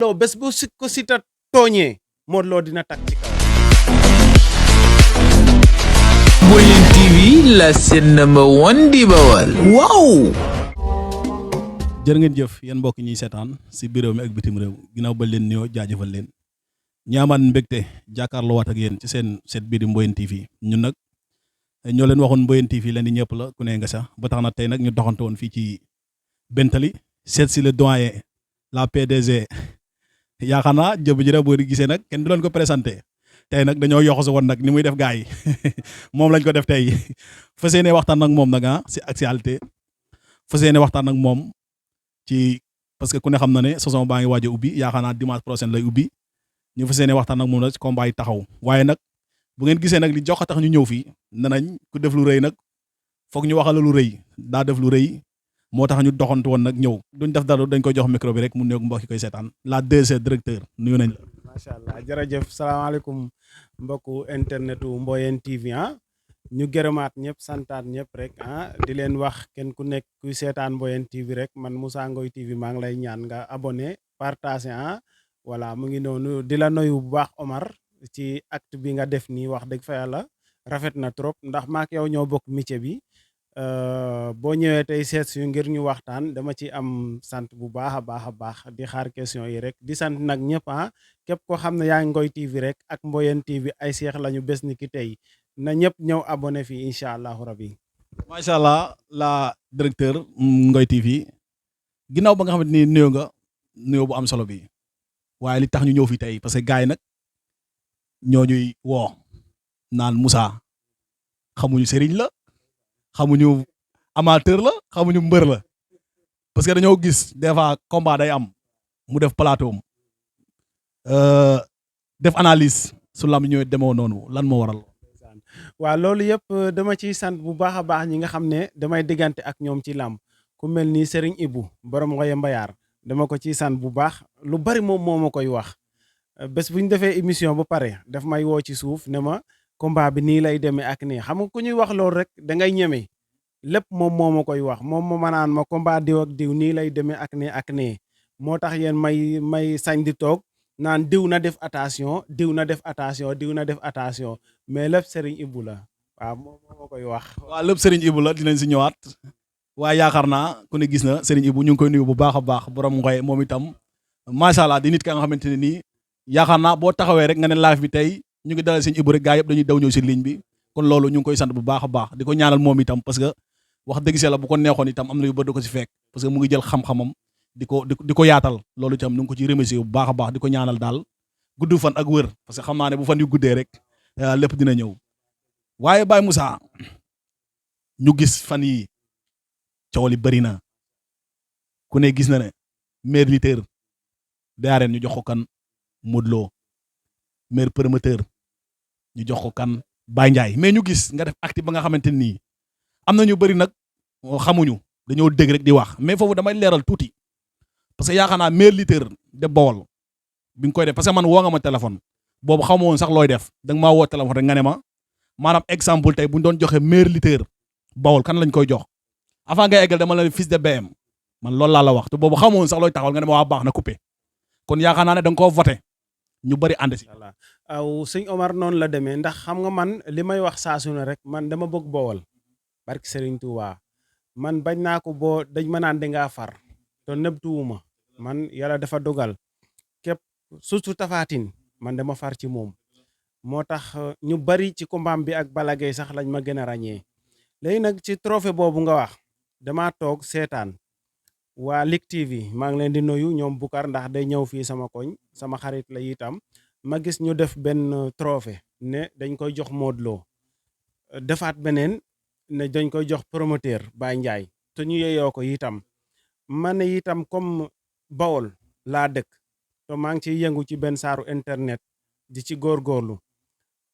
Lo bés bu ko Siteu tooñee Modou Lo dina tak ci kaw. Boyen TV, la chaîne number one di Bawal. Wow. jërë ngeen jëf yéen mbokk ñuy seetaan si biir réew mi ak bitim réew ginnaaw ba leen nuyoo jaajëfal leen ñaamaan mbégte jàkkaarloo waat ak yéen ci seen set bii di Mboyen TV ñun nag ñoo leen waxoon Mboyen TV leen di ñëpp la ku ne nga sax ba tax na tey nag ñu doxante woon fii ci Bentali seet si le doyen la PDG yaakaar naa jëb ji rek boo di gisee nag kenn du leen ko présenté tey nag dañoo yoxosu woon nag ni muy def gars yi moom lañ ko def tey fas yéene waxtaan nag moom nag si actualité fas yéene waxtaan nag moom ci parce que ku ne xam na ne saison baa ngi waaj a ubbi yaakaar naa dimanche prochain lay ubbi ñu fas yéene waxtaan nag moom nag ci combat yi taxaw waaye nag bu ngeen gisee nag li jox tax ñu ñëw fii nenañ ku def lu rëy nag foog ñu waxal lu rëy daa def lu rëy moo tax ñu doxantu woon nag ñëw duñ def dara dañ koy jox micro bi rek mu nuyoog mbokk yi koy seetaan la DG directeur nuyu nañ la. macha allah jërëjëf salaamaaleykum mbokku internetu Mboyen TV ñu gërëmaat ñëpp santaat ñëpp rek di leen wax kenn ku nekk kuy seetaan Mboyen TV rek man Moussa Ngoye TV maa ngi lay ñaan nga abonné partagé voilà mu ngi noonu di la nuyu bu baax Omar ci acte bi nga def nii wax dëgg fa yàlla rafet na trop ndax maak yow ñoo bokk métier bi boo ñëwee tey seet si ngir ñu waxtaan dama ci am sant bu baax a baax di xaar question yi rek di sant nag ñëpp képp koo xam ne yaa ngi Ngoye TV rek ak Mboyen TV ay seex lañu bés ni ki tey na ñëpp ñëw abonné fii incha allahu rabi. macha allah la directeur Ngoye TV ginnaaw ba nga xamante ni nuyoo nga nuyoo bu am solo bi waaye li tax ñu ñëw fii tey parce que gars yi nag ñoo ñuy woo naan Moussa xamuñu sëriñ la xamuñu amateur la xamuñu mbër la parce que dañoo gis des fois combat day am mu def plateau def analyse su lam ñëwee demoo noonu lan moo waral. waaw loolu yëpp dama ciy sant bu baax a baax ñi nga xam ne damay diggante ak ñoom ci làmb ku mel ni Serigne Ibou borom Ngoye Mbayar dama ko ciy sant bu baax lu bari moom moo ma koy wax bés bu ñu defee émission ba pare daf may woo ci suuf ne ma combat bi nii lay demee ak nii xam nga ku ñuy wax loolu rek da ngay ñeme lépp moom moo ma koy wax moom ma naan ma combat diw ak diw nii lay demee ak nii ak nii moo tax yéen may sañ di toog naan diw na def attention diw na def attention diw na def attention mais lépp Serigne Ibou la waaw moom moo ma koy wax. waaw lépp Serigne Ibou la dinañ si ñëwaat waaye yaakaar naa ku ne gis na Serigne Ibou ñu ngi koy nuyu bu baax a baax borom Ngoye moom itam macha allah di nit ka nga xamante ne nii yaakaar naa boo taxawee rek nga ne live bi tey ñu ngi dalal Serigne Ibou rek gaa yëpp dañuy daw ñëw si ligne bi kon loolu ñu ngi koy sant bu baax a baax di ko ñaanal moom itam parce que wax dëgg si yàlla bu ko neexoon itam am na yu bëri ko si fekk parce que mu ngi jël xam-xamam di ko yaatal loolu itam ñu ngi ko ci remercier bu baax a baax di ko ñaanal daal gudd fan ak wër parce que xam naa ne bu fan yu guddee rek lépp dina ñëw waaye Baye Moussa ñu gis fan yi coow li bëri na ku ne gis na ne meilleur lutteur de arène ñu jox ko kan Modou Lo meilleur promoteur ñu jox ko kan Baye Ndiaye mais ñu gis nga def acte ba nga xamante nii am na ñu bëri nag xamuñu dañoo dégg rek di wax mais foofu damay leeral tuuti parce que yaakaar naa meilleur lutteur de Bawol bi nga koy def parce que man woo nga ma téléphone boobu xamoo woon sax looy def da nga maa woo téléphone rek nga ne ma maanaam exemple tey bu ñu doon joxe meilleur lutteur Bawol kan lañ koy jox avant ngay eggal dama la fils de BM man loolu laa la wax te boobu xamoo woon sax looy taxawal nga ne ma waa baax na coupé kon yaakaar naa ne da nga koo voté ñu bëri ànd si. voilà aw sëñ Omar noonu la demee ndax xam nga man li may wax saa su ne rek man dama bëgg Bawol barki Serigne Touba man bañ naa ko boo dañ ma naan dangaa far te nëbtuwuma man yàlla dafa dogal képp surtout Tafatine man dama far ci moom moo tax ñu bari ci combat bi ak Balla Gaye sax lañ ma gën a ràññee léegi nag ci trophée boobu nga wax dama toog seetaan waa Ligue TV maa ngi leen di nuyu ñoom Bukar ndax day ñëw fii sama koñ sama xarit la itam ma gis ñu def benn trophée ne dañ koy jox Modou Lo defaat beneen ne dañ koy jox promoteur Baye Ndiaye te ñu yeyoo ko itam ma ne itam comme Bawol laa dëkk te maa ngi ciy yëngu ci benn saaru internet di ci góorgóorlu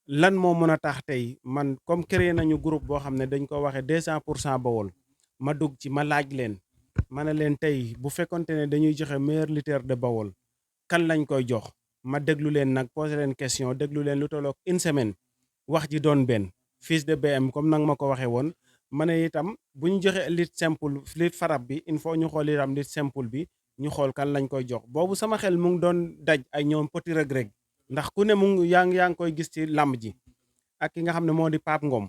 lan moo mën a tax tey man comme créé nañu groupe boo xam ne dañ ko waxee 200% Bawol ma dugg ci ma laaj leen ma ne leen tey bu fekkonte ne dañuy joxe meilleur lutteur de Bawol kan lañ koy jox ma déglu leen nag posé leen question déglu leen lu tollook une semaine wax ji doon benn fils de BM comme nag ma ko waxee woon ma ne itam bu ñu joxe lutte simple lutte farab bi il faut ñu xool itam lutte simple bi ñu xool kan lañ koy jox boobu sama xel mu ngi doon daj ay ñoom Petit Reug ndax ku ne mu ngi yaa ngi koy gis ci làmb ji ak ki nga xam ne moo di Pape Ngom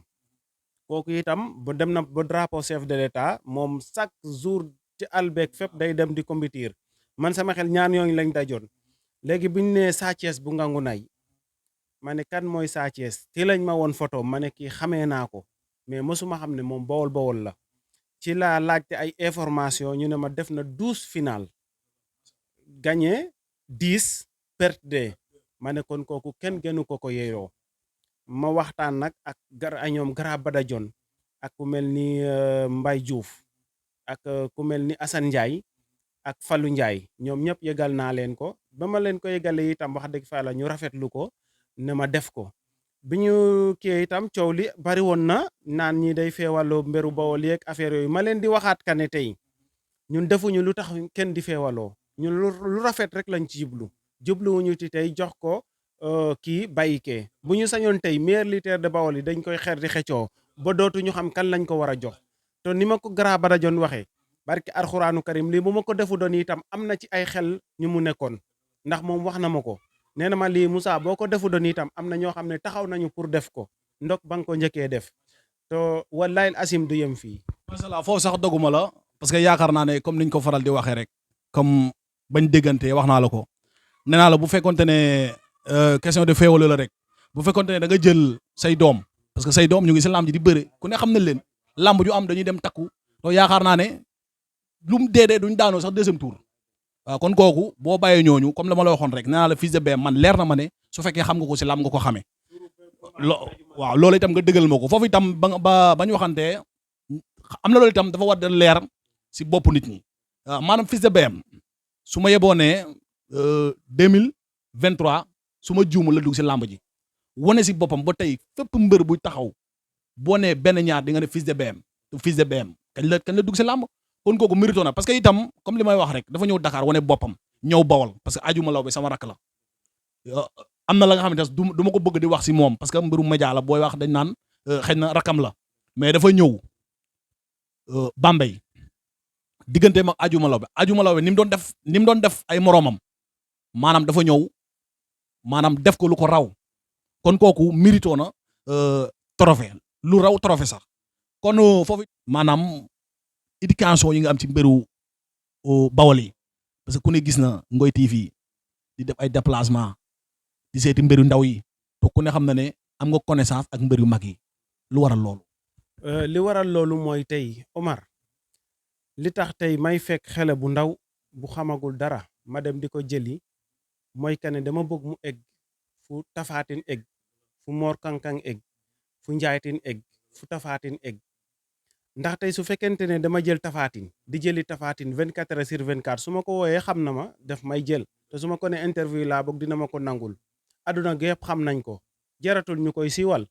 kooku itam ba dem na ba drapeau chef de l'état moom chaque jour ci albeek fépp day dem di compétir man sama xel ñaar ñooñu lañ dajoon léegi biñ nee Sa Thiès bu ngangu nay ma ne kan mooy Sa Thiès ci lañ ma woon photo ma ne kii xamee naa ko mais mosuma xam ne moom bawol bawol la ci laa laajte ay information ñu ne ma def na 12 final gagné 10 perte de ma ne kon kooku kenn gënu ko yeeyoo ma waxtaan nag ak ay ñoom Gara Badajon ak ku mel ni Mbay Diouf ak ku mel ni Assane Ndiaye ak Fallou Ndiaye ñoom ñëpp yëgal naa leen ko ba ma leen ko yëgalee itam wax dëgg fa la ñu rafetlu ko ne ma def ko bi ñu kii itam coow li bari woon na naan ñi day feewaloo mberu bawol yeeg affaire yooyu ma leen di waxaat ka ne tey ñun defuñu lu tax kenn di feewaloo ñun lu rafet rek lañ ci jubluwuñu ci tey jox ko kii bàyyi kee bu ñu sañoon tey meilleur lutteur de bawol yi dañ koy xeer di xeccoo ba dootuñu xam kan lañ ko war a jox te ni ma ko Gara Badajon waxee barki arxuraanu karim lii bu ma ko defu doon itam am na ci ay xel ñu mu nekkoon ndax moom wax na ma ko nee na ma lii Moussa boo ko defu doon itam am na ñoo xam ne taxaw nañu pour def ko ndok ba nga ko njëkkee def te wallahi asim du yem fii. macha allah foofu sax doguma la parce que yaakaar naa ne comme niñ ko faral di waxee rek comme bañ déggante wax naa la ko nee naa la bu fekkonte ne question de féewale la rek bu fekkonte ne da nga jël say doom parce que say doom ñu ngi si lamb ji di bëre ku ne xam na leen lamb ju am dañuy dem takku to yaakaar naa ne lu mu dee duñ daanoo sax deuxième tour waaw kon kooku boo bàyyee ñooñu comme la ma la waxoon rek nee naa la Fils de BM man leer na ma ne su fekkee xam nga ko si lamb nga ko xamee waaw loolu itam nga dëggal ma ko foofu itam ba ñu waxantee am na loolu itam dafa war a leer si bopp nit ñi maanaam Fils de BM su ma yeboo ne 2023 su ma juumul la dugg si lamb ji wane si boppam ba tey fépp mbër buy taxaw boo nee benn ñaar di nga ne Fils de BM Fils de BM kañ la dugg si lamb kon kooku mérito na parce que itam comme li may wax rek dafa ñëw Dakar wane boppam ñëw Bawol parce que Ajuma Law bi sama rakk la am na la nga xamante ne du ma ko bëgg di wax si moom parce que mbiru média la booy wax dañ naan xëy na rakam la mais dafa ñëw Bambey digganteem ak Ajuma Law bi ni mu doon def ay moroomam maanaam dafa ñëw maanaam def ko lu ko raw kon kooku mérito na trophée lu raw trophée sax kon foofu maanaam éducation yi nga am ci mbiru Bawol yi parce que ku ne gis na Ngoy TV di def ay déplacement di seeti mbiru ndaw yi to ku ne xam na ne am nga connaissance ak mbir yu mag yi lu waral loolu. li waral loolu mooy tey Omar li tax tey may fekk xele bu ndaw bu xamagul dara ma dem di ko jëli mooy que ne dama bëgg mu egg fu tafaatin egg fu moor kankang egg fu njaaytin egg fu tafaatin egg ndax tey su fekkente ne dama jël tafaatin di jëli tafaatin 24 heures sur 24 su ma ko wooyee xam na ma def may jël te su ma ko ne interview laa bëgg dina ma ko nangul aduna gépp xam nañ ko jaratul ñu koy siiwal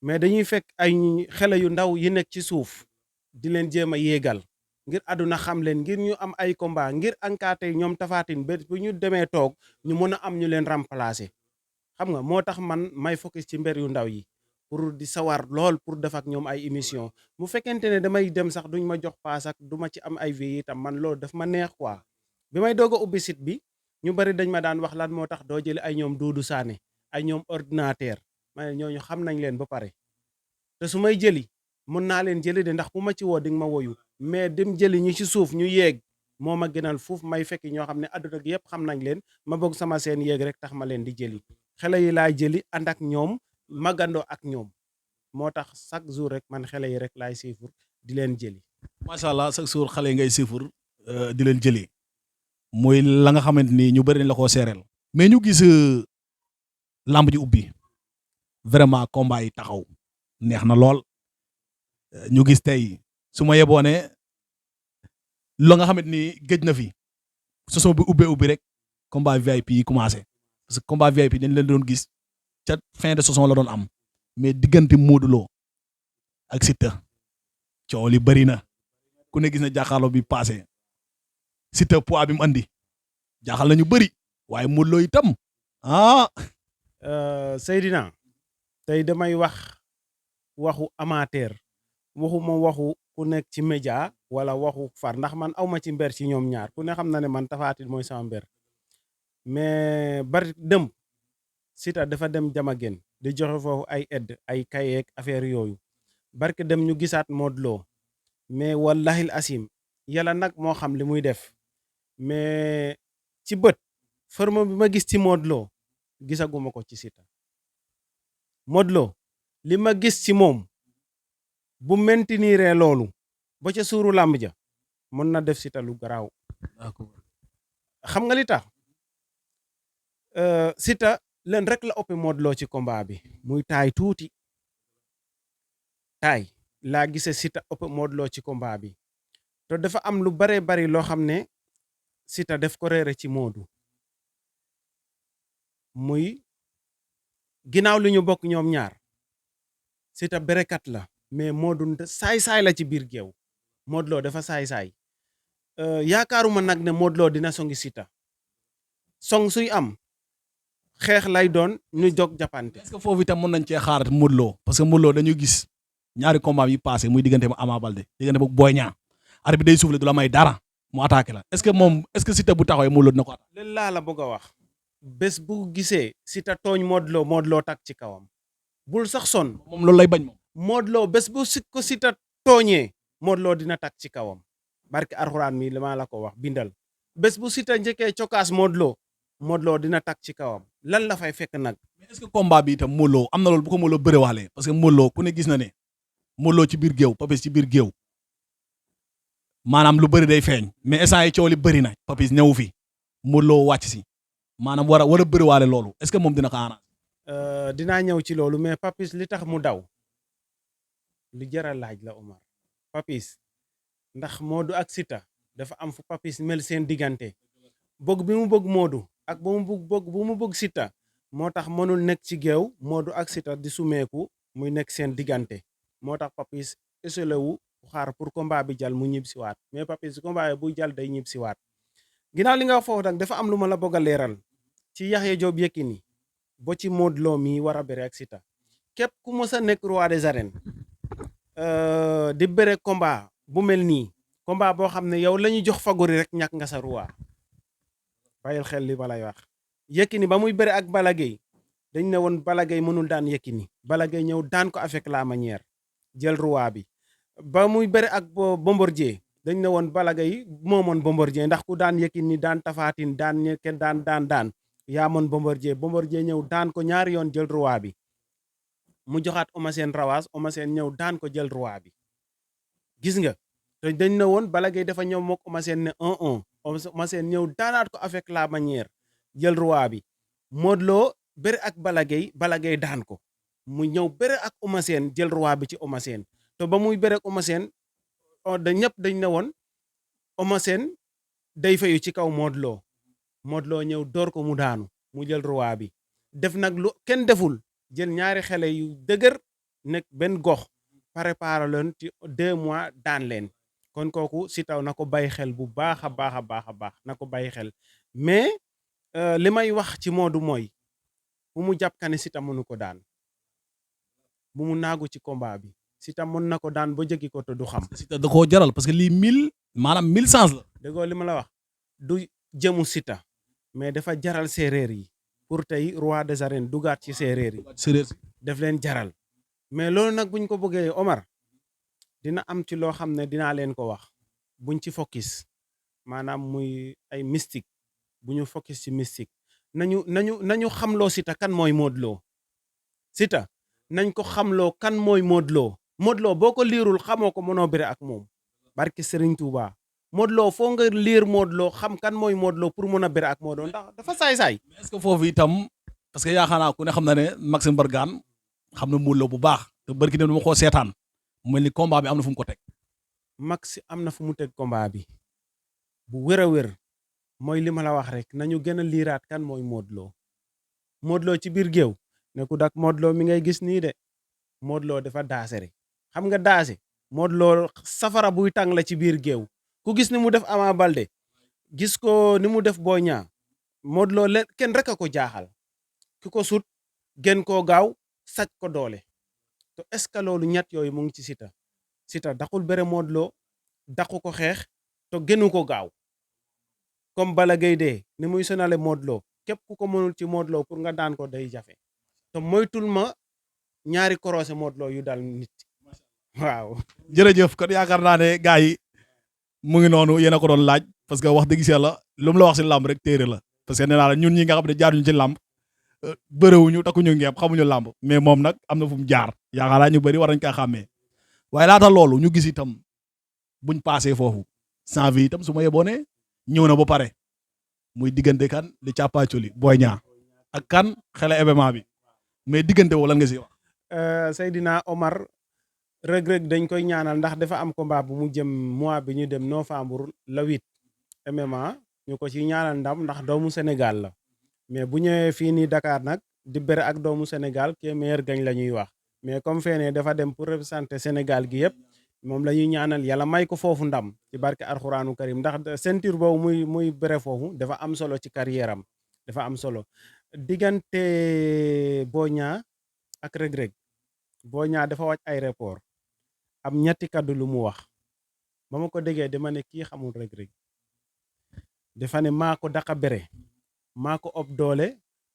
mais dañuy fekk ay xele yu ndaw yi nekk ci suuf di leen jéem a yéegal ngir aduna xam leen ngir ñu am ay combat ngir ankaate ñoom tafaatin ba bu ñu demee toog ñu mën a am ñu leen remplacer xam nga moo tax man may focus ci mbir yu ndaw yi pour di sawar lool pour def ak ñoom ay émission bu fekkente ne damay dem sax duñ ma jox paas ak du ma ci am ay vie itam man loolu daf ma neex quoi bi may doog a ubbi site bi ñu bari dañ ma daan wax lan moo tax doo jëli ay ñoom Doudou Sané ay ñoom ordinateur ma ne ñooñu xam nañ leen ba pare te su may jëli mën naa leen jëli de ndax ku ma ci woo di nga ma woyu mais dem jëli ñi ci suuf ñu yéeg moo ma gënal fuuf may fekki ñoo xam ne adduna gi yëpp xam nañ leen ma bëgg sama seen yéeg rek tax ma leen di jëli xale yi laay jëli ànd ak ñoom magandoo ak ñoom moo tax chaque jour rek man xale yi rek laay siifur di leen jëli. macha allah chaque jour xale yi ngay siifur di leen jëli mooy la nga xamante ni ñu bëri nañ la koo seereel. mais ñu gis lamb ji ubbi vraiment combat yi taxaw neex na lool ñu gis tey su ma yeboo ne la nga xamante ni géej na fi saison bi ubbi rek combat VIP yi commencé parce que combat VIP dañ leen doon gis ca fin de saison la doon am mais diggante Modou Lo ak Siteu coow li bëri na ku ne gis na jàkkaarloo bi passé Siteu poids bi mu andi jaaxal nañu bëri waaye Modou Lo itam Seydina tey damay waxu amateur waxuma waxu ku nekk ci média wala waxu far ndax man awma ci mber ci ñoom ñaar ku ne xam na ne man Tapha Tine mooy sama mber mais bari dëm Siteu dafa dem Jamagen di joxe foofu ay aide ay kayeek affaire yooyu barke dem ñu gisaat Modou Lo mais wallahil asim yàlla nag moo xam li muy def mais ci bët forme bi ma gis ci Modou Lo gisaguma ko ci Siteu Modou Lo li ma gis ci moom bu maintenir loolu ba ca suuru làmb ja mën na def Siteu lu garaaw xam nga li tax Siteu leen rek la ëpp Modou Lo ci combat bi muy taay tuuti taay laa gisee Siteu ëpp Modou Lo ci combat bi te dafa am lu bare bari loo xam ne Siteu def ko réere ci Modou muy ginnaaw li ñu bokk ñoom ñaar Siteu berekat la mais Modou saay-saay la ci biir géew Modou Lo dafa saay-saay yaakaaruma nag ne Modou Lo dina songi Siteu song suy am xeex lay doon ñu jog jàppante. est-ce que foofu itam mën nañ cee xaar Modou Lo parce que Modou Lo dañu gis ñaari combat yi passé muy diggante ma Ama Baldé diggante bu Boy Niang arbitre bi day soufflé du la may dara mu attaqué la est-ce que Siteu bu taxawee Modou Lo dina ko attaqué. leen laa la bëgg a wax bés bu gisee Siteu tooñ Modou Lo tak ci kawam bul sax son moom loolu lay bañ moom. Modou Lo bés bu ko Siteu tooñee Modou Lo dina tak ci kawam barke Alxuraan mi li ma la ko wax bindal bés bu Siteu njëkkee cokaas Modou Lo dina tak ci kawam lan la fay fekk nag. mais est-ce que combat bi itam Modou Lo am na loolu bu ko Modou Lo bëriwaalee parce que Modou Lo ku ne gis na ne Modou Lo ci biir géew Papis ci biir géew maanaam lu bëri day feeñ mais instant yi coow li bëri na Papis ñëw fi Modou Lo wàcc si maanaam war a bëriwaale loolu est-ce que moom dina ko arrangé. dinaa ñëw ci loolu mais Papis li tax mu daw li jara laaj la Omar Papis ndax Modou ak Siteu dafa am fu Papis mel seen diggante bëgg bi mu bëgg Modou ak bu mu bëgg Siteu moo tax mënul nekk ci géew Modou ak Siteu di sumeeku muy nekk seen diggante moo tax Papis isolé wu xaar pour combat bi jàll mu ñib si waat mais Papis combat bu jàll day ñib si waat ginnaaw li nga wax foofu nag dafa am lu ma la bëgg a leeral ci Yaxya Joob Yékini ba ci Modou Lo mi war a bëre ak Siteu képp ku mës a nekk roi des arènes di bëre combat bu mel nii combat boo xam ne yow la ñu jox favori rek ñàkk nga sa roi bàyyil xel li balay wax Yékini ba muy bëre ak Balla Gaye dañ ne woon Balla Gaye mënul daan Yékini Balla Gaye ñëw daan ko avec la manière jël roi bi ba muy bëre ak Bombardier dañ ne woon Balla Gaye moomoon Bombardier ndax ku daan Yékini daan Tapha Tine daan ñekke daan yaa moon Bombardier ñëw daan ko ñaari yoon jël roi bi mu joxaat Eumeu Sène rawaas Eumeu Sène ñëw daan ko jël roi bi gis nga te dañ ne woon Balla Gaye dafa ñëw mook Eumeu Sène ne 1-1 Eumeu Sène ñëw daanaat ko avec la manière jël roi bi Modou Lo bëre ak Balla Gaye daan ko mu ñëw bëre ak Eumeu Sène jël roi bi ci Eumeu Sène te ba muy bëre ak Eumeu Sène ñëpp dañ ne woon Eumeu Sène day fayu ci kaw Modou Lo ñëw door ko mu daanu mu jël roi bi def nag lu kenn deful jël ñaari xale yu dëgër nekk benn gox préparé leen ci 2 mois daan leen kon kooku Siteu na ko bàyyi xel bu baax a baax na ko bàyyi xel mais li may wax ci Modou mooy bu mu jàpp ka ne Siteu mënu ko daan bu mu naagu ci combat bi Siteu mën na ko daan ba jéggi ko te du xam. Siteu da koo jaral parce que lii 1000 chance la. déggoo li ma la wax du jëmu Siteu mais dafa jaral séeréer yi pour tey roi des arènes dugaat ci séeréer yi. séeréer def leen jaral mais loolu nag buñ ko bëggee Omar dina am ci loo xam ne dinaa leen ko wax buñ ci focus maanaam muy ay mystique bu ñu focus ci mystique nañu xamloo Siteu kan mooy Modou Lo Siteu nañ ko xamloo kan mooy Modou Lo boo ko liirul xamoo ko mënoo bëre ak moom barke Serigne Touba Modou Lo foo nga liir Modou Lo xam kan mooy Modou Lo pour mën a bëre ak Modou Lo ndax dafa saay-saay. mais est-ce que foofu itam parce que yaakaar naa ku ne xam na ne Maxime Bergane xam na Modou Lo bu baax te barki dem dama koo seetaan mu mel ni combat bi am na fu mu ko teg. Max am na fu mu teg combat bi bu wér a wér mooy li ma la wax rek nañu gën a liiraat kan mooy Modou Lo ci biir géew ne ku dak Modou Lo mi ngay gis nii de Modou Lo dafa daase rek xam nga daase Modou Lo safara buy tàng la ci biir géew ku gis ni mu def Ama Baldé gis ko ni mu def Boy Niang Modou Lo kenn rek a ko jaaxal ki ko sut gën koo gaaw saj ko doole te est-ce que loolu ñett yooyu mu ngi ci Siteu Siteu daqul bëre Modou Lo daqu ko xeex te gënu ko gaaw comme Balla Gaye de ni muy sonale Modou Lo képp ku ko mënul ci Modou Lo pour nga daan ko day jafe te moytul ma ñaari korosé Modou Lo yu dal nit waaw. jërëjëf kon yaakaar naa ne gars yi mu ngi noonu yéen a ko doon laaj parce que wax dëgg si yàlla lu mu la wax si làmb rek téere la parce que nee naa la ñun ñi nga xam ne jaaruñu ci làmb bëréwuñu takkuñu ngeem xamuñu làmb mais moom nag am na fu mu jaar yaakaar naa ñu bëri war nañ kaa xàmmee waaye laata loolu ñu gis itam buñ passé foofu janvier itam su ma yeboo ne ñëw na ba pare muy diggante kan di càppaacoli Boy Niang ak kan xele événement bi mais diggante woo lan nga si wax. Seydina Omar rëg-rëg dañ koy ñaanal ndax dafa am combat bu mu jëm mois bi ñu dem novembre le 8 MMA ñu ko ci ñaanal ndam ndax doomu Sénégal la mais bu ñëwee fii nii Dakar nag di bëre ak doomu Sénégal ki meilleur gagne la ñuy wax mais comme feenee dafa dem pour représenter Sénégal gi yëpp moom la ñuy ñaanal yàlla may ko foofu ndam ci barke Alxuraanu Karim ndax ceinture boobu muy bëre foofu dafa am solo ci carrière am dafa am solo diggante Boy Niang ak rëg-rëg Boy Niang dafa wàcc aéroport am ñetti kaddu lu mu wax ba ma ko déggee dama ne kii xamul rëg-rëg dafa ne maa ko daka bere maa ko ëpp doole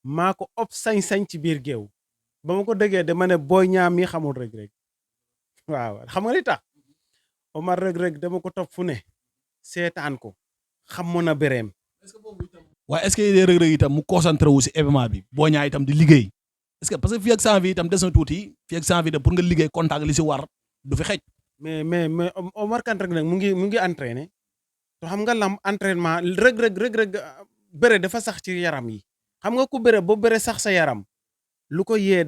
maa ko ëpp sañ-sañ ci biir géew ba ma ko déggee dama ne Boy Niang mi xamul rëg-rëg waaw xam nga li tax Omar rëg-rëg dama ko topp fu ne seetaan ko xam mën a bereem waaye est-ce que rëg-rëg itam mu concentré wu si événement bi Boy Niang itam di liggéey est-ce que parce que fii ak janvier itam des na tuuti fii ak janvier pour nga liggéey contact li si war du fi xej. mais Omar Kane rek nag mu ngi entraîné te xam nga lam entraînement rëg-rëg bëre dafa sax ci yaram yi xam nga ku bëre ba bëre sax sa yaram lu ko yee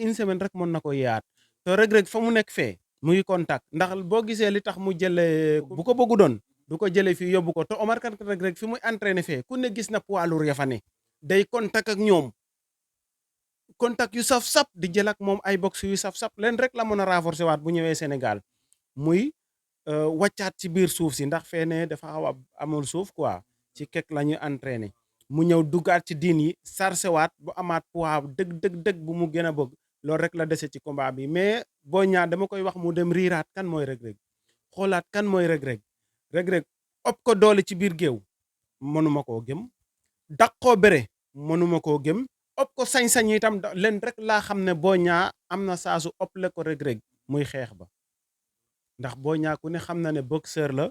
une semaine rek mën na ko yeeyaat te rëg-rëg fa mu nekk fee mu ngi contact ndax boo gisee li tax mu jëlee bu ko bëggu doon du ko jëlee fii yóbbu ko te Omar Kane rëg-rëg fi muy entraîné fee ku ne gis na poids lourd ya fa ne day contact ak ñoom contact yu saf-sap di jël ak moom ay box yu saf-sap leen rek la mën a renforcer waat bu ñëwee Sénégal muy wàccaat ci biir suuf si ndax feene dafa xaw a amul suuf quoi ci kek la ñu entraîné mu ñëw duggaat ci diin yi sarsewaat bu amaat poids dëgg bu mu gën a bëgg loolu rek la dese ci combat bi mais Boy Niang dama koy wax mu dem riiraat kan mooy rëg-rëg xoolaat kan mooy rëg-rëg ëpp ko doole ci biir géew mënuma koo gëm dak koo bëre mënuma koo gëm ëpp ko sañ-sañ itam leen rek laa xam ne Boy Niang am na saasu ëpp le ko rëg-rëg muy xeex ba ndax Boy Niang ku ne xam na ne boxeur la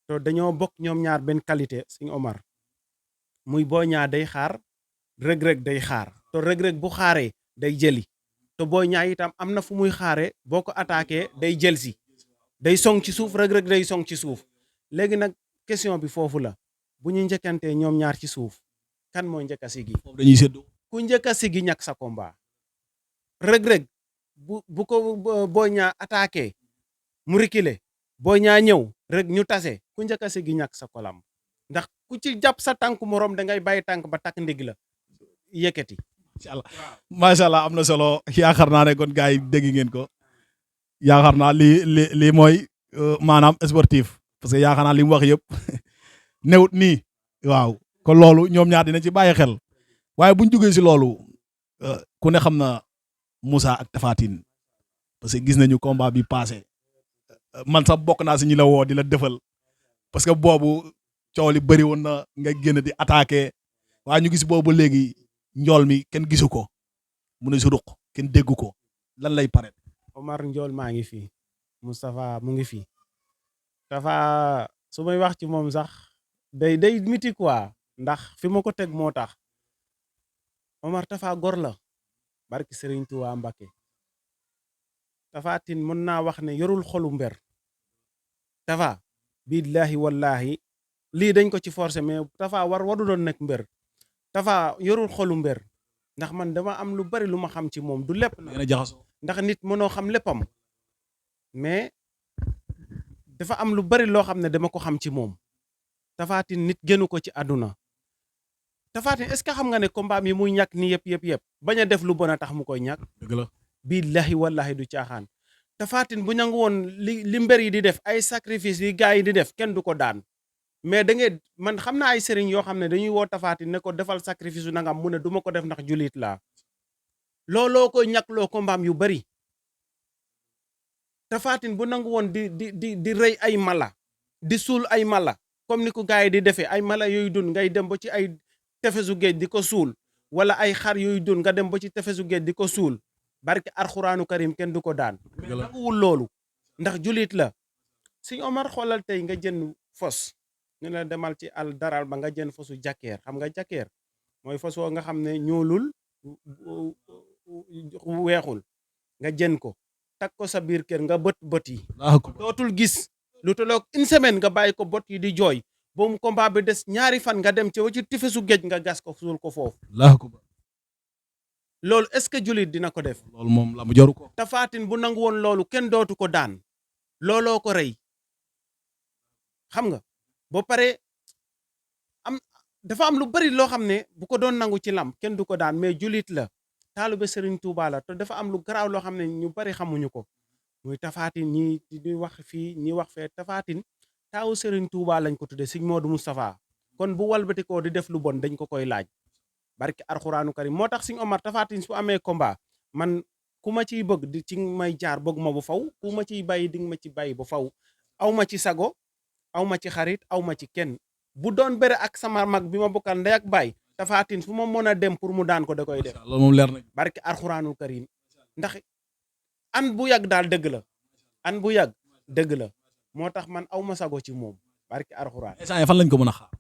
te dañoo bokk ñoom ñaar benn qualité Sëñ Omar muy Boy Niang day xaar rëg-rëg day xaar te rëg-rëg bu xaaree day jëli te Boy Niang itam am na fu muy xaaree boo ko attaqué day jël si day song ci suuf rëg-rëg day song ci suuf léegi nag question bi foofu la bu ñu njëkkantee ñoom ñaar ci suuf kan mooy njëkk a sigi foofu dañuy séddoo. ku njëkk a sigi ñàkk sa combat rëg-rëg bu ko Boy Niang attaqué mu reculer Boy Niang ñëw rek ñu tase ku njëkk a sigi ñàkk sa kolam ndax ku ci jàpp sa tànk morom da ngay bàyyi tànk ba takk ndig la yëkkati. macha allah am na solo yaakaar naa ne kon gars yi dégg ngeen ko yaakaar naa lii mooy maanaam sportif parce que yaakaar naa li mu wax yëpp newut nii waaw kon loolu ñoom ñaar dina ci bàyyi xel waaye buñ jógee si loolu ku ne xam na Moussa ak Tapha Tine parce que gis nañu combat bi passé man sax bokk naa si ñi la woo di la defal parce que boobu coow li bëri woon na nga génn di attaqué waaye ñu gis boobu léegi njool mi kenn gisu ko mu ne si ruq kenn déggu ko lan lay pare. Omar njool maa ngi fi Moustapha mu ngi fi Tapha su may wax ci moom sax day miti quoi ndax fi ma ko teg moo tax Omar Tapha gor la barki Serigne Touba Mbacké Tapha Tine mën naa wax ne yorul xolu mber Tapha billahi wallahi lii dañ ko ci forcé mais Tapha waru doon nekk mbër Tapha yorul xolu mbër ndax man dama am lu bari lu ma xam ci moom du lépp na ndax nit mënoo xam léppam mais dafa am lu bari loo xam ne dama ko xam ci moom Tapha Tine nit gënu ko ci àdduna Tapha Tine est-ce que xam nga ne combat mi muy ñàkk ni yëpp bañ a def lu bon a tax mu koy ñàkk. dëgg la billahi wallahi du caaxaan Tapha Tine bu nangu woon li mbër yi di def ay sacrifice yi gars yi di def kenn du ko daan mais da ngay man xam naa ay sëriñ yoo xam ne dañuy woo Tapha Tine ne ko defal sacrifice yu nangam mu ne du ma ko def ndax julit laa looloo ko ñàkk loo combat yu bari Tapha Tine bu nangu woon di rey ay mala di suul ay mala comme ni ko gars yi di defee ay mala yooyu dund ngay dem ba ci ay tefesu géej di ko suul wala ay xar yooyu dund nga dem ba ci tefesu géej di ko suul barke arxuraanu karim kenn du ko daan mais nanguwul loolu ndax julit la Sëñ Omar xoolal tey nga jën fos ñu la demal ci al daral ba nga jën fosu jakkeer xam nga jakkeer mooy fos woo nga xam ne ñuulul weexul nga jën ko tak ko sa biir kër nga bët yi dootul gis lu tolloog une semaine nga bàyyi ko bot yi di jooy ba mu combat bi des ñaari fan nga dem ci tifesu géej nga gas ko suul ko foofu loolu est-ce que jullit dina ko def loolu moom la mu jaru ko. Tapha Tine bu nangu woon loolu kenn dootu ko daan looloo ko rey xam nga ba pare dafa am lu bari loo xam ne bu ko doon nangu ci lam kenn du ko daan mais jullit la taalibe Serigne Touba la te dafa am lu garaaw loo xam ne ñu bari xamuñu ko muy Tapha Tine ñi di wax fii ñi wax fee Tapha Tine taawu Serigne Touba lañ ko tudde Serigne Modou Moustapha kon bu walbatikoo di def lu bon dañ ko koy laaj barki arxuraanu karim moo tax Serigne Omar Tapha Tine su amee combat man ku ma ciy bëgg di ci may jaar bëgg ma bu faw ku ma ciy bàyyi di nga ma ci bàyyi bu faw aw ma ci sago aw ma ci xarit aw ma ci kenn bu doon bëre ak sama mag bi ma bokkal ndey ak baay Tapha Tine fu ma mën a dem pour mu daan ko da koy def loolu moom leer na. barki arxuraanul karim ndax an bu yàgg daal dëgg la an bu yàgg dëgg la moo tax man aw ma sago ci moom barki arxuraan instant yi fan lañ ko mën a xaar.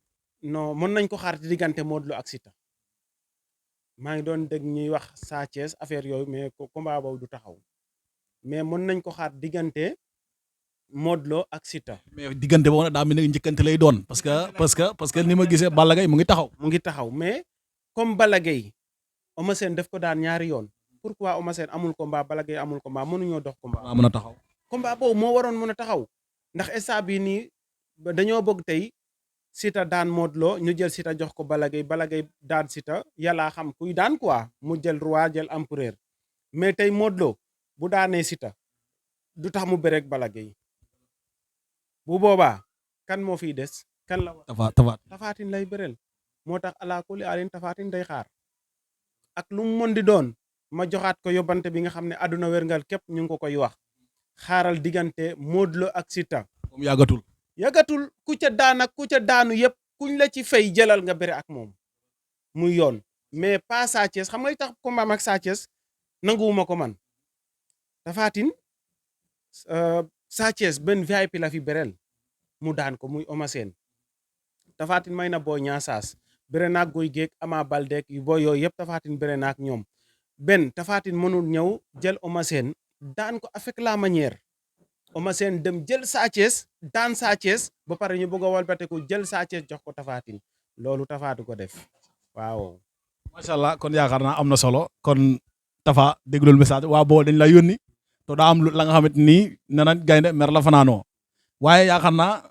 non mën nañ ko xaar ci diggante Modou Lo ak Siteu maa ngi doon dégg ñuy wax Sa Thiès affaire yooyu mais combat boobu du taxaw mais mën nañ ko xaar diggante Modou Lo ak Siteu mais diggante boobu nag daa mel ni njëkkante lay doon parce que ni ma gisee Balla Gaye mu ngi taxaw. mu ngi taxaw mais comme Balla Gaye Eumeu Sène def ko daan ñaari yoon pourquoi Eumeu Sène amul combat Balla Gaye amul combat mënuñoo dox combat. maa mën a taxaw. combat boobu moo waroon mën a taxaw ndax instant bii nii dañoo bëgg tey Siteu daan Modou Lo ñu jël Siteu jox ko Balla Gaye daan Siteu yàllaa xam kuy daan quoi mu jël roi jël empereur mais tey Modou Lo bu daanee Siteu du tax mu bëreeg Balla Gaye bu boobaa kan moo fiy des kan la war Tapha Tine lay bëreel moo tax ala kulli alin Tapha Tine day xaar ak lu mu mën di doon ma joxaat ko yóbbante bi nga xam ne àdduna wérngal képp ñu ngi ko koy wax xaaral diggante Modou Lo ak Siteu moom yàggatul ku ca daan ak ku ca daanu yëpp kuñ la ci fay jëlal nga bëre ak moom muy yoon mais pas Sa Thiès xam nga tax combat ak Sa Thiès nanguwuma ko man Tapha Tine Sa Thiès benn VIP la fi bëreel mu daan ko muy Eumeu Sène Tapha Tine may na boo ñaasaas bëre naag Gouye Gui Ama Baldé yu boo yooyu yëpp Tapha Tine bëre naag ñoom benn Tapha Tine mënul ñëw jël Eumeu Sène daan ko avec la manière Eumeu Sène dem jël Sa Thiès daan Sa Thiès ba pare ñu bëgg a walbate ko jël Sa Thiès jox ko Tapha Tine loolu Tapha du ko def waaw. macha allah kon yaakaar naa am na solo kon Tapha déglul message waa boo dañ la yónni to daa am la nga xamante ni nee nañ gaynde mer la fanaanoo waaye yaakaar naa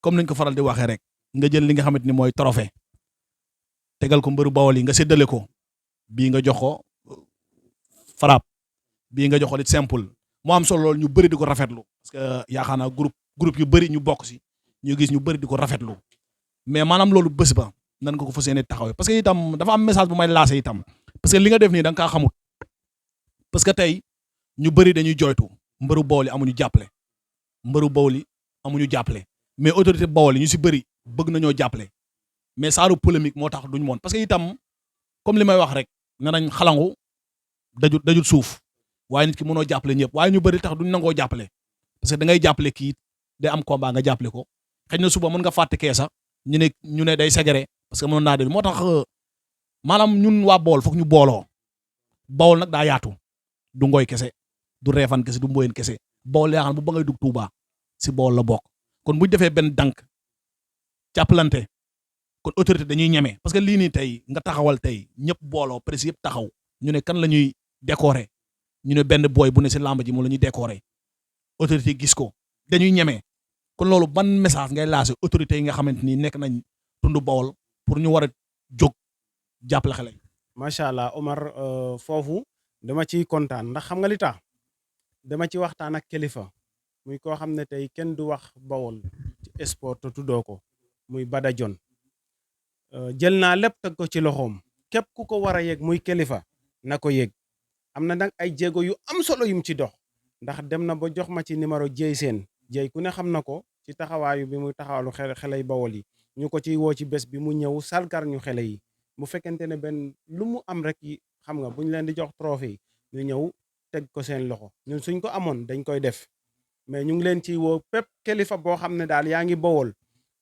comme niñ ko faral di waxee rek nga jël li nga xamante ni mooy trophée tegal ko mbëru Bawol yi nga séddale ko bii nga jox ko frappe bii nga jox ko lit simple moo am solo loolu ñu bëri di ko rafetlu parce que yaakaar naa groupe yu bëri ñu bokk si ñu gis ñu bëri di ko rafetlu mais maanaam loolu bés ba nan nga ko fas yéene taxawee parce que itam dafa am message bu may lancé itam parce que li nga def nii da nga kaa xamut parce que tey ñu bëri dañuy joytu mbëru Bawol yi amuñu jàppale mbëru Bawol yi amuñu jàppale mais autorité Bawol yi ñu si bëri bëgg nañoo jàppale mais saaru polémique moo tax duñu moon parce que itam comme li may wax rek ne nañ xalangu dajut suuf waaye nit ki mënoo jàppale ñëpp waaye ñu bëri tax duñ nangoo jàppale parce que da ngay jàppale kii day am combat nga jàppale ko xëy na suba mën nga fàtte kee sax ñu ne day segere parce que mën naa de moo tax maanaam ñun waa Bawol foog ñu booloo Bawol nag daa yaatu du Ngoy kese du Reefan kese du Mboyen kese Bawol yaa xam bu ba ngay dugg Touba si Bawol la bokk kon buñ defee benn dànk jàppalante kon autorité dañuy ñeme parce que lii nii tey nga taxawal tey ñëpp booloo presse yëpp taxaw ñu ne kan la ñuy décorer ñu ne benn booy bu ne si làmb ji moom la ñuy décorer autorité gis ko dañuy ñeme kon loolu ban message ngay lancé autorité yi nga xamante ni nekk nañ tund Bawol pour ñu war a jóg jàppale xale yi. macha allah Omar foofu dama ciy kontaan ndax xam nga li tax dama ci waxtaan ak kilifa muy koo xam ne tey kenn du wax Bawol ci sport te tuddoo ko muy Bada Jon jël naa lépp teg ko ci loxoom képp ku ko war a yëg muy kilifa na ko yëg am na nag ay jéego yu am solo yum ci dox ndax dem na ba jox ma ci numéro Dieye Sène Dieye ku ne xam na ko ci taxawaayu bi muy taxawalu xeley Bawol yi ñu ko ciy woo ci bés bi mu ñëw salkar ñu xele yi bu fekkente ne benn lu mu am rek yi xam nga bu ñu leen di jox trophée yi ñu ñëw teg ko seen loxo ñun suñ ko amoon dañ koy def mais ñu ngi leen ciy woo pépp kilifa boo xam ne daal yaa ngi Bawol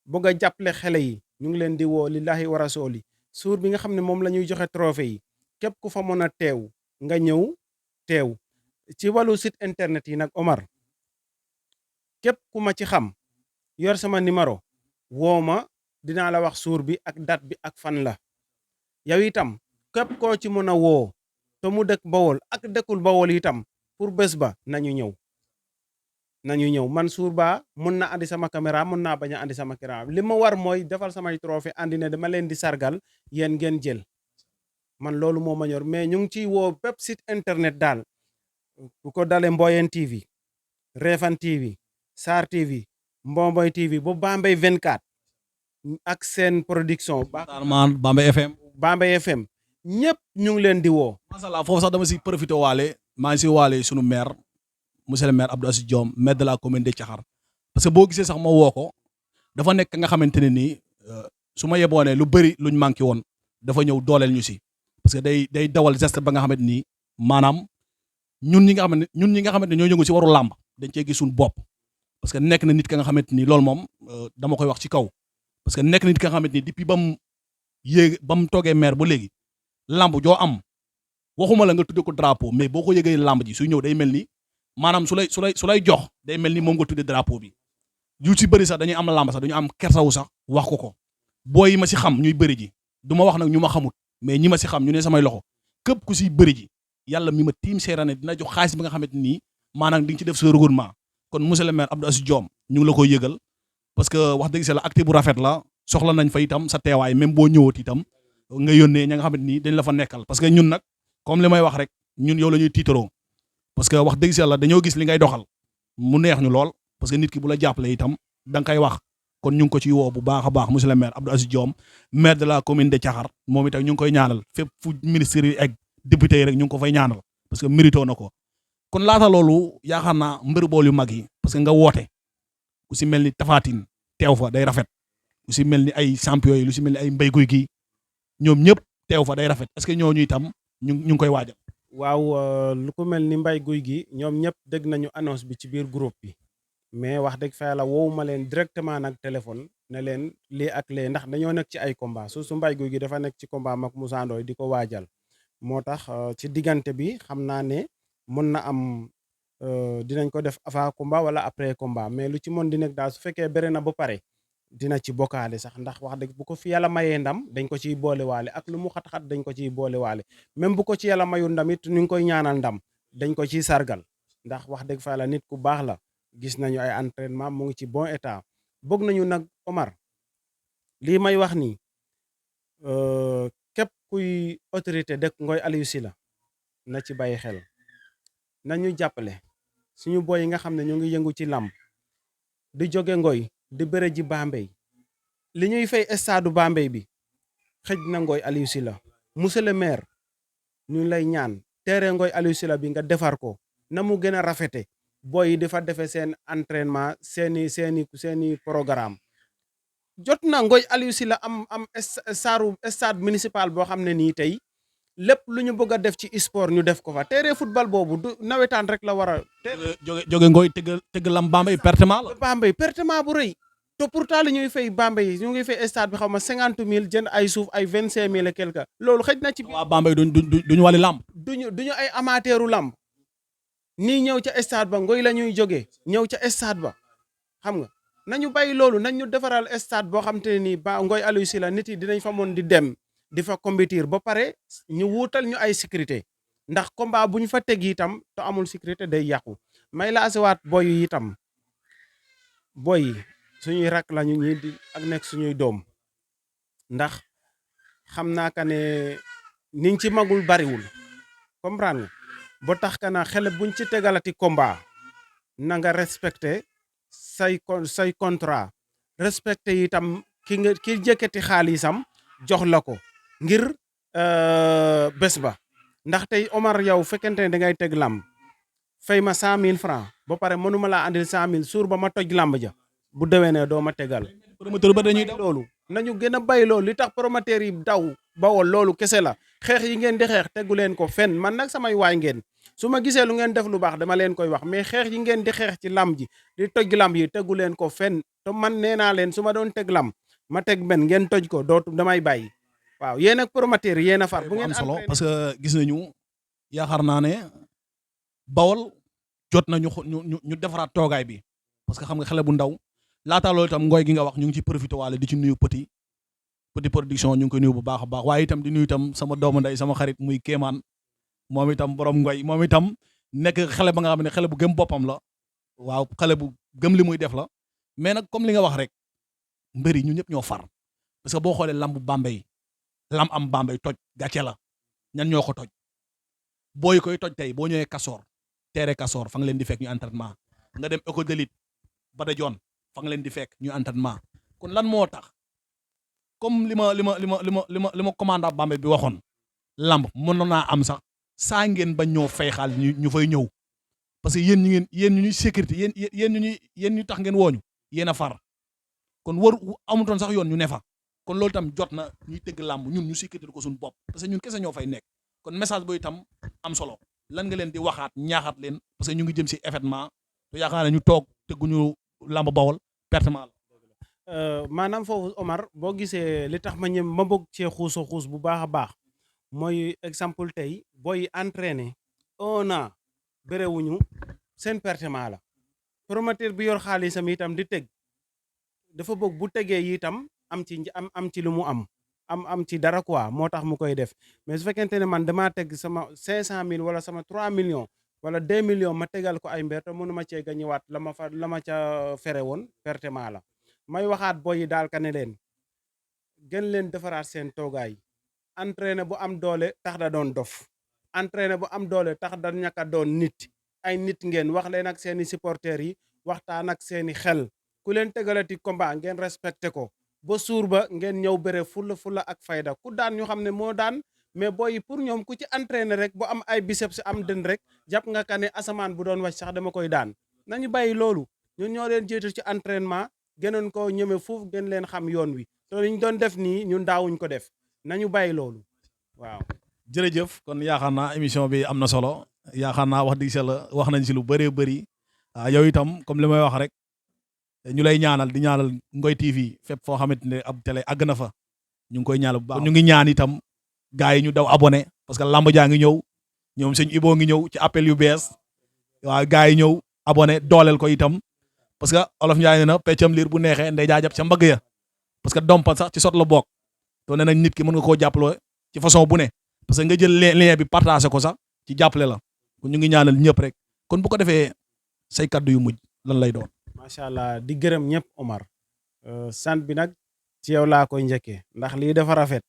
bëgg a jàppale xele yi ñu ngi leen di woo lillahi wa rasuli suur bi nga xam ne moom la ñuy joxe trophée yi képp ku fa mën a teew nga ñëw teew ci wàllu site internet yi nag Omar képp ku ma ci xam yor sama numéro woo ma dinaa la wax suur bi ak date bi ak fan la yow itam képp koo ci mën a woo te mu dëkk Bawol ak dëkkul Bawol itam pour bés ba nañu ñëw man suur baa mën na andi sama caméra mën naa bañ a andi sama caméra li ma war mooy defal samay trophée andi ne dama leen di sargal yéen ngeen jël man loolu moo ma ñor mais ñu ngi ciy woo bépp site internet daal bu ko dalee Mboyen TV Refane TV Sar TV Mbomboy TV bu Bambey 24 ak seen production Bambey FM. Bambey FM ñëpp ñu ngi leen di woo. macha allah foofu sax dama si profité waale maa ngi si waale sunu maire monsieur le maire Abdou Aziz Diom maire de la commune de Thiakhar parce que boo gisee sax ma woo ko dafa nekk nga xamante ne nii su ma yeboonee lu bëri luñ manqué woon dafa ñëw dooleel ñu si parce que day dawal geste ba nga xamante ni maanaam ñun ñi nga xamante ne ñoo yëngu si waru làmb dañ cee gis suñu bopp parce que nekk na nit ka nga xamante ni loolu moom dama koy wax ci kaw parce que nekk na nit ka nga xamante ni depuis ba mu toogee maire ba léegi làmb joo am waxuma la nga tudde ko drapeau mais boo ko yëgee làmb ji suy ñëw day mel ni maanaam su lay jox day mel ni moom nga tudde drapeau bi yu ci bëri sax dañuy am làmb sax dañu am kersawu sax wax ko booy yi ma si xam ñuy bëri ji du ma wax nag ñu ma xamut mais ñi ma si xam ñu ne samay loxo képp ku si bëri ji yàlla mi ma tiim seerane dina jox xaalis bi nga xamante nii maanaam di nga ci def sa regroupement kon monsieur le maire Abdou Aziz Diom ñu ngi la koy yëgal parce que wax dëgg la acte bu rafet la soxla nañ fa itam sa teewaay même boo ñëwoot itam nga yónnee ña nga xamante nii dañ la fa nekkal parce que ñun nag comme li may wax rek ñun yow la ñuy tiitaroo parce que wax dëgg la dañoo gis li ngay doxal mu neex ñu lool parce que nit ki bu la jàppale itam da nga koy wax kon ñu ngi ko ciy woo bu baax a baax monsieur le maire Abdou Aziz Diom maire de la commune de Thiakhar moom itam ñu ngi koy ñaanal fépp fu ministre yi ak député yi rek ñu ngi ko fay ñaanal parce que mérito na ko kon laata loolu yaakaar naa mbër bool yu mag yi parce que nga woote ku si mel ni Tapha Tine teew fa day rafet lu si mel ni ay champion yi lu si mel ni ay mbéy guy gi ñoom ñëpp teew fa day rafet est-ce que ñooñu itam ñu ngi koy waajal. waaw lu ko mel ni mbay guy gi ñoom ñëpp dégg nañu annonce bi ci biir groupe bi mais wax dëgg fa yàlla woowu ma leen directement nag téléphone ne leen lii ak lee ndax dañoo nekk ci ay combat su mbay guy gi dafa nekk ci combat mag Moussa Ndoye di ko waajal moo tax ci diggante bi xam naa ne mën na am dinañ ko def avant combat wala après combat mais lu ci mën di nekk daal su fekkee bëre na ba pare dina ci bokkaale sax ndax wax dëgg bu ko fi yàlla mayee ndam dañ ko ciy boole waale ak lu mu xat-xat dañ ko ciy boole waale même bu ko ci yàlla mayu ndam it ñu ngi koy ñaanal ndam dañ ko ciy sargal ndax wax dëgg fa yàlla nit ku baax la gis nañu ay entraînement mu ngi ci bon état bëgg nañu nag Omar lii may wax nii képp kuy autorité dëkk Ngoy Aliou Sylla na ci bàyyi xel nañu jàppale suñu boy yi nga xam ne ñu ngi yëngu ci làmb di jóge Ngoy di bëre ji Bambey li ñuy fay stade Bambey bi xëj na Ngoy Aliou Sylla monsieur le maire ñu lay ñaan terrain Ngoy Aliou Sylla bi nga defar ko na mu gën a rafete boy yi dafa defe seen entraînement seeni programme jot na Ngoy Aliou Sylla am stade municipal boo xam ne nii tey lépp lu ñu bëgg a def ci sport ñu def ko fa terrain football boobu du nawetaan rek la war a jóge Ngoy tëgg lam Bambey pertement la Bambey pertement bu rëy te pourtant li ñuy fay Bambey ñu ngi fay stade bi xaw ma 50 000 jënd ay suuf ay 25 000 et quelque loolu xëj na ci waa Bambey duñu wàlli lamb duñu ay amateuru lamb nii ñëw ca stade ba Ngoy la ñuy jógee ñëw ca stade ba xam nga nañu bàyyi loolu nañ ñu defaral stade boo xam te ne nii ba Ngoy Aliou Sylla nit yi dinañ fa mën di dem di fa compétir ba pare ñu wuutal ñu ay sécurité ndax combat bu ñu fa teg itam te amul sécurité day yàqu may la asewaat boy yi itam boy yi suñuy rak lañu ñi di ak nekk suñuy doom ndax xam naa ka ne niñ ci magul bariwul comprendre nga ba tax ka na xele buñ ci tegalati combat na nga respecté say contrat respecté itam ki jëkkati xaalisam jox la ko ngir bés ba ndax tey Omar yow fekkente ne da ngay teg lamb fay ma 100 000 francs ba pare mënuma laa andil 100 000 suur ba ma toj làmb ja bu déwénee doo ma tegal. promoteur ba dañuy daw. loolu nañu gën a bay loolu li tax promoteur yi daw bawol loolu kese la xeex yi ngeen di xeex tegu leen ko fenn man nag samay waay ngeen su ma gisee lu ngeen def lu baax dama leen koy wax mais xeex yi ngeen di xeex ci lamb ji di toj lamb yi tegu leen ko fenn te man nee naa leen su ma doon teg lamb ma teg benn ngeen toj ko dootu damay bàyyi waaw yéen ak promoteur yéen a far bu ngeen am solo parce que gis nañu yaakaar naa ne bawol jot na ñu defaraat toogaay bi parce que xam nga xale bu ndaw laata loolu itam ngooy gi nga wax ñu ngi ci profité waale di ci nuyu petit production ñu ngi koy nuyu bu baax a baax waaye itam di nuyu itam sama doomu ndey sama xarit muy Kéemaan moom itam borom ngoy moom itam nekk xale ba nga xam ne xale bu gëm boppam la waaw xale bu gëm li muy def la mais nag comme li nga wax rek mbëri ñu ñëpp ñoo far parce que boo xoolee lamb Bambey lam am Bambey toj gàcce la ñan ñoo ko toj booy koy toj tey boo ñëwee Kasoor teere Kasoor fa nga leen di fekk ñu entraînement nga dem école de lutte Bada Dione fa nga leen di fekk ñu entraînement kon lan moo tax comme li ma commandant Bambey bi waxoon lamb mën naa am sax saa ngeen ba ñoo fay xaal ñu fay ñëw parce que yéen ñu ñuy sécurité yéen ñu tax ngeen wooñu yéen a far kon war amutoon sax yoon ñu ne fa kon loolu itam jot na ñuy tëgg làmb ñun ñu sécurité ko suñu bopp parce que ñun kese ñoo fay nekk kon message boobu itam am solo lan nga leen di waxaat ñaaxaat leen parce que ñu ngi jëm si événement te yaakaar ne ñu toog tëgguñu làmb Bawol pertement la. maanaam foofu Omar boo gisee li tax ma bëgg cee xuus bu baax a baax mooy exemple tey booy entraîné 1 an bérewuñu seen pertement la promoteur bi yor xaalisam itam di teg dafa bëgg bu tegee itam am ci lu mu am ci dara quoi moo tax mu koy def mais su fekkente ne man damaa teg sama 500 000 wala sama 3 millions wala 2 millions ma tegal ko ay mbir te mënuma cee gañëwaat la ma ca fere woon pertement la may waxaat boy yi daal ka ne leen gën leen defaraat seen toogaay entraîné bu am doole tax da doon dof entraîné bu am doole tax da ñàkk a doon nit ay nit ngeen wax leen ak seeni supporters yi waxtaan ak seeni xel ku leen tegalati combat ngeen respecté ko ba suur ba ngeen ñëw bëre fulla ak fayda ku daan ñu xam ne moo daan mais booy pour ñoom ku ci entraîné rek bu am ay biceps am dën rek jàpp nga ka ne asamaan bu doon wàcc sax dama koy daan nañu bàyyi loolu ñun ñoo leen jiitu ci entraînement gënoon ko ñëme fuuf gën leen xam yoon wi te liñ doon def nii ñun daawuñ ko def nañu bàyyi loolu waaw. jërëjëf kon yaakaar naa émission bi am na solo yaakaar naa wax dëgg yàlla wax nañ si lu bëree bëri yow itam comme li may wax rek ñu lay ñaanal di ñaanal Ngoy TV fépp foo xamante ne ab télé àgg na fa ñu ngi koy ñaanal bu baax ñu ngi ñaan itam gars yi ñu daw abonné parce que lamb jaa ngi ñëw ñoom sëñ Iboo ngi ñëw ci appel yu bees waaw gars yi ñëw abonné dooleel ko itam parce que olof Njaay ne na peccam liir bu neexee ndey jaajab ca mbagg ya parce que dompat sax ci sot la bokk to ne nañ nit ki mën nga koo jàppale ci façon bu ne parce que nga jël lien bi partagé ko sax ci jàppale la kon ñu ngi ñaanal ñëpp rek kon bu ko defee say kaddu yu mujj lan lay doon. macha allah di gërëm ñëpp Omar sant bi nag ci yow laa koy njëkkee ndax lii dafa rafet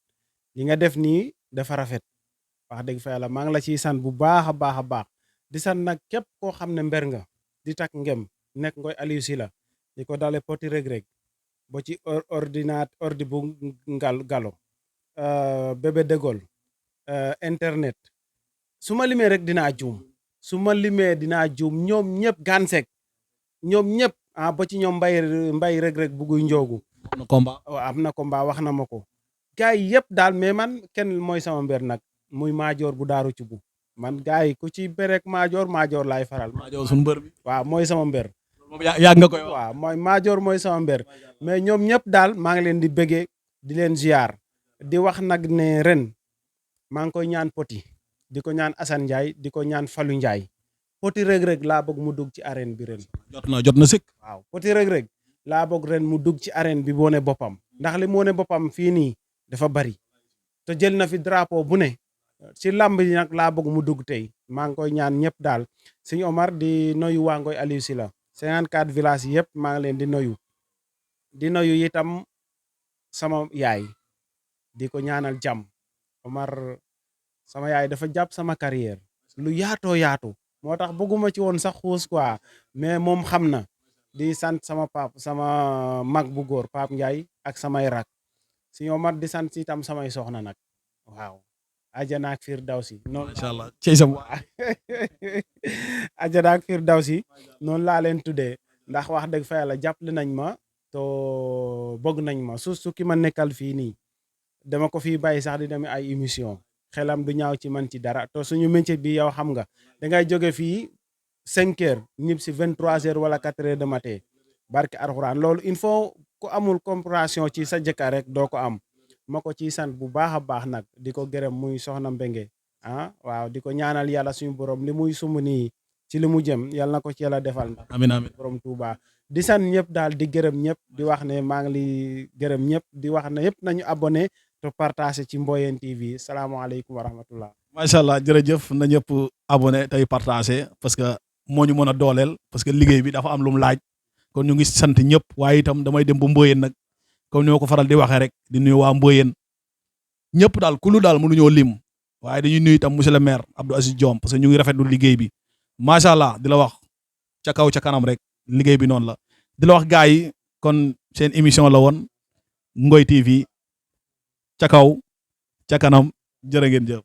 li nga def nii dafa rafet wax dëgg fa yàlla maa ngi la ciy sant bu baax a baax di sant nag képp koo xam ne mber nga di tak ngem nekk Ngoy Aliou Sylla di ko dale poti reg-reg ba ci ordi bu galo bébé dégol internet su ma limee rek dinaa juum ñoom ñëpp gansek ñoom ñëpp ba ci ñoom mbay reg-reg bu guy njoogu am na combat wax na ma ko gars yi yëpp daal mais man kenn mooy sama mbër nag muy maajoor bu daaru ci bu man gars yi ku ci berek maajoor laay faral maajoor suñu mbër bi waaw mooy sama mbër yàgg nga koy waaw mooy maajoor mooy sama mbër mais ñoom ñëpp daal maa ngi leen di bëggee di leen ziar di wax nag ne ren maa ngi koy ñaan poti di ko ñaan Assane Ndiaye di ko ñaan Fallou Ndiaye poti rëg-rëg laa bëgg mu dugg ci arène bi ren jot na sëkk waaw poti rëg-rëg laa bëgg ren mu dugg ci arène bi wane boppam ndax li mu wane boppam fii nii dafa bari te jël na fi drapeau bu ne ci lamb yi nag laa bëgg mu dugg tey maa ngi koy ñaan ñëpp daal sëñ Omar di noyu waa Ngoy Aliou Sylla 54 villages yëpp maa ngi leen di noyu itam sama yaay di ko ñaanal jàmm Omar sama yaay dafa jàpp sama carrière lu yaatoo yaatu moo tax bëgguma ci woon sax xuus quoi mais moom xam na di sant sama mag bu góor Pape Ndiaye ak samay rak si Omar di sant itam samay soxna nag waaw ajana ak firdawsi noonu macha allah cey sam ajana ak firdawsi noonu laa leen tuddee ndax wax dëgg fa yàlla jàppale nañ ma to bëgg nañ ma su ki ma nekkal fii nii dama ko fii bàyyi sax di demee ay émission xelam du ñaaw ci man ci dara to suñu métier bi yow xam nga dangay jóge fii 5 heures ñib si 23 heures wala 4 heures de matin barke arxuraan loolu il faut ku amul compréhension ci sa jëkkër rek doo ko am ma ko ciy sant bu baax a baax nag di ko gërëm muy soxna Mbenge waaw di ko ñaanal yàlla suñu borom li muy sumb nii ci li mu jëm yàlla na ko ci yàlla defal amiin amiin borom Touba di sant ñëpp daal di gërëm ñëpp di wax ne maa ngi li gërëm ñëpp di wax ne yëpp nañu abonné te partagé ci Mboyeen TV salaamaaleykum wa rahmatullah macha allah jërëjëf na ñëpp abonné tey partagé parce que moo ñu mën a dooleel parce que liggéey bi dafa am lu mu laaj kon ñu ngi sant ñëpp waaye itam damay dem ba Mboyeen nag comme ni ma ko faral di waxee rek di nuyu waa Mboyeen ñëpp daal ku lu daal mënuñoo lim waaye dañuy nuyu itam monsieur le maire Abdou Aziz Diom parce que ñu ngi rafetlu liggéey bi macha allah di la wax ca kaw ca kanam rek liggéey bi noonu la di la wax gars yi kon seen émission la woon Ngoy TV ca kaw ca kanam jërë ngeen jëf